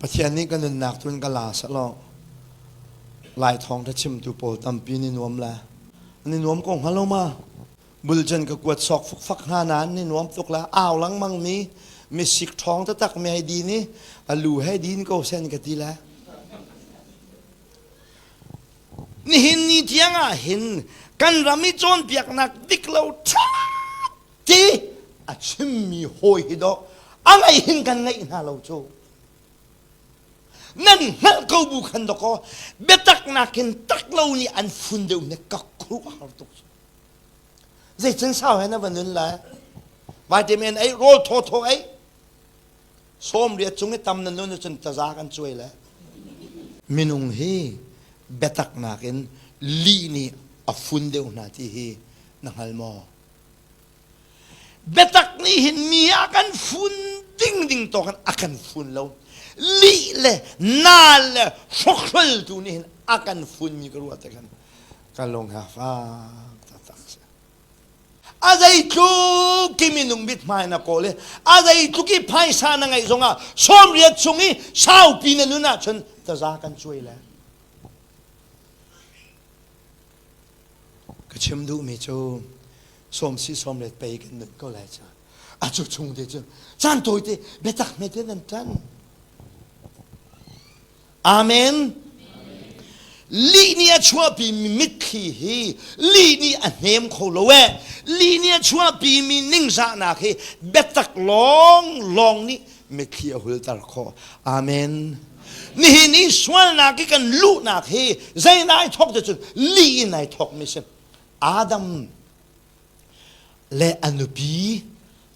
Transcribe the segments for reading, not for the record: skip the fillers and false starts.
Pathian nih ka nunnak tun ka la selaw Lai thawngtha chimtu pawl tampi ni nuam la. Ni nuam ko hnga lo ma? Bulcan ka kuat sawk fukfak hna nain ni nuam tuk la. Au lengmang mi misik ṭhawng taktak mi hei din i a lu hei din ko sen ka ti la. Nihin ni tiang ah hin kan ram i cawnpiaknak dik lo ṭha ti a chimmi hawi hi dawh a ngaih hin kan ngaih hna lo cu. Nan hngalh ko bu khan dawkaw biatak nakin tak lo nih an fun deuh ne ka khuaruahhar tuk. Zeican sau he na va nun lai? Vitamin ei, rawl thawthaw ei, 80 cung i tam na nun ahcun taza kan cuai le. Minung hi biatak nakin lih nih a fun deuh hna ti hi na hngal maw? Biatak nih hin mi a kan fun ding ding tawk in a kan fun lo. Lih le naal le hrokhrol tu nih hin a kan fun mi ka ruah te khan ka lung ha fak taktak si. A zeitluk i minung mithmai na kawl i a zeitluk i phaisa na ngeih zongah 80 chung i saupi na nun ahcun taza kan cuai le. Ka chim duhmi cu sawm si sawm let pei kan nun ko lai ca. A cu chung te cu caan tawi te biatak hme te nan ṭan. Amen. Lih nih a chuahpimi mitthli hi lih nih a hnem kho lo eh. Lih nih a chuahpimi ningzahnak hi biatak lawng lawng nih mitthli a hulter khawh. Amen. Nihin i sualnak i kan luhnak hi zei nai thawk te cun lih in ai thawkmi si. Adam le a nupi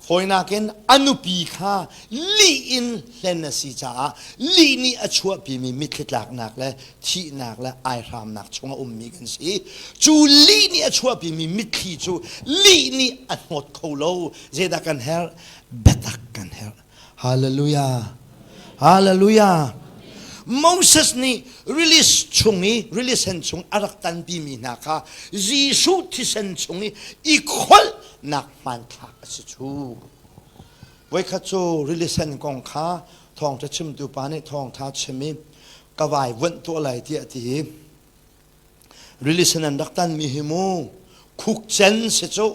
fawinak in a nupi kha lih in hlen a si caah lih nih a chuahpimi mitthli tlaknak le thihnak le aihramnak chung a ummi kan si. Cu lih nih a chuahpimi mitthli cu lih nih a hnawt kho lo. Zeidah kan herh? Biatak kan herh. Hallelujah. Hallelujah. Moses nih release chung i release sen chung a rak tanpimi hna kha Jesuh thisen chung i i kholhnak hmanthlak a si cu. Voikhat cu release sen kong kha thawngṭha chimtu pa nih thawngṭha chim i ka vai vuanh tuah lai tiah a ti i Rili sen an rak tanmi hi mu khukcen si cu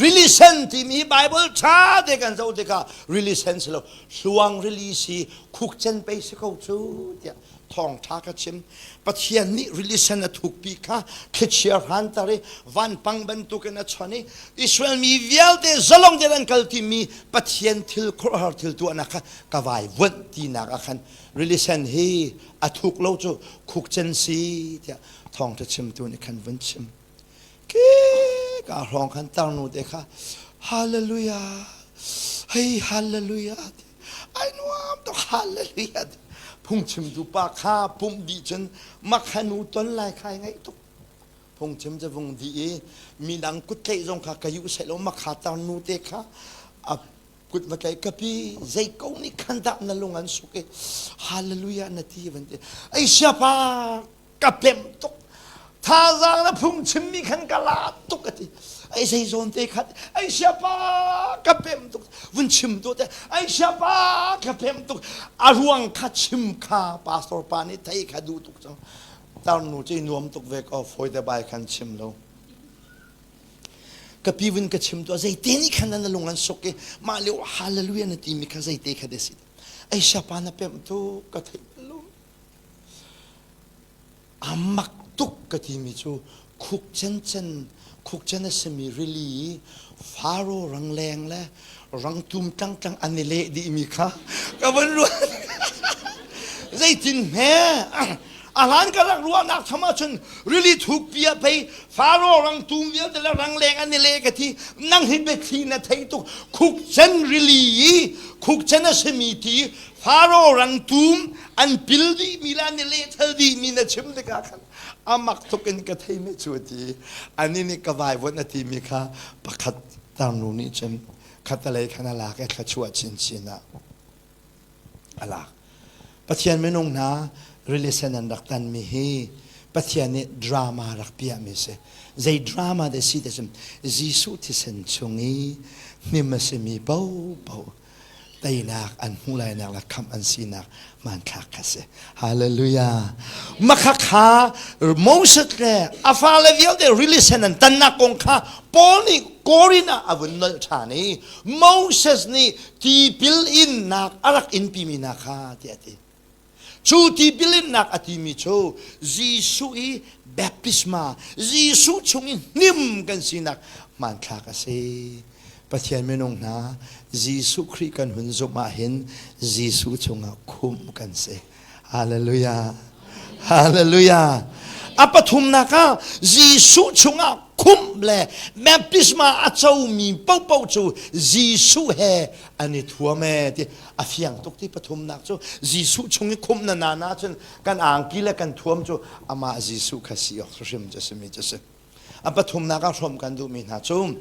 rili sen timi hi Bible ṭha te kan zoh tikah rili sen si lo hluang rili si khukcen pei si ko cu tiah thawngṭha ka chim Pathian nih rili sen a thukpi kha thlichia hranter i vanpang bantukin a chon i Israel mi vialte zalong tein an kal timi Pathian thil khuaruahhar thil tuahnak kha ka vai vuanh tinak ah khan rili sen hi a thuk lo cu khukcen si tiah thawngṭha chimtu nih khan vun chim ke ka hrawng khan tarnu te kha hallelujah hei hallelujah ai nuam tuk hallelujah phungchimtu pa kha pumh dih cun makhanu ton lai khai ngaih tuk phungchim cu vung dih i midang kut tlaih zong kha ka yuh seh lo makha tarnu te kha a kut va tlaih ka pi zei ko nih khan dah na lung an suk i hallelujah na ti van ti ei siapa ka pem tuk thazaang na phung chimmi khan ka la tuk a ti ei zei zawn te khat ei siapa ka pem tuk vun chim tu te ei siapa ka pem tuk a ruang kha chim kha pastor pa nih thei kha duh tuk cang tarnu cu nuam tuk ve ko fawi te bai khan chim lo Ka pi vun ka chim tuah zeite nih khan na lung an suk i mah lio hallelujah na timi kha zeite kha de si ei siapa na pemh tu ka theih lo a mak tuk ka timi cu khuk cencen khuk cen a simi rili i Faro rangleng le rangtum tlangtlang an i leh dihmi kha ka van ruat zeitin hme a hlan ka rak ruahnak tham ahcun rili thukpi ah pei Faro rangtum vialte le rangleng an i leh ka ti nang hi biathli na thei tuk khukcen rili i khukcen a simi ti Faro rangtum an pil dihmi le an i leh thal dihmi na chim tikah khan amak tuk in ka thei mi cu ti ani nih ka vaivuan a timi kha pakhat tarnu nih cun khatalei khan a lak i thluachuah chinchin ah a lak. Pathian minung hna rili sen an rak tanmi hi Pathian nih drama rak piahmi si. Zei drama dah si ti cun Jesuh thisen chung i hnim a simi paohpaoh. Teinak an hmuh lainak le khamh an sinak hmanthlak kha si. Hallelujah. Makhakha Moses le a fale vialte rili sen an tannak kong kha Paul nih Korin ah a vun nolh ṭhan i Moses nih tipil innak a rak inpimi hna kha tiah a ti. Cu tipil innak a timi cu Jesuh i baptisma, Jesuh chung i hnim kan sinak hmanthlak a si. Pathian minung hna, Jesuh Khrih kan hun zumh ahhin Jesuh chungah khumh kan si. Hallelujah. Hallelujah. A pathumnak ah Jesuh chungah khumh le baptisma a comi paohpaoh cu Jesuh he an i thuam ee ti a fiang tuk ti pathumnak cu Jesuh chung i khumh na na na cun kan angki le kan thuam cu amah Jesuh kha si awk hrim cu simi cu si. A pathumnak ah hrawm kan duhmi hna cu.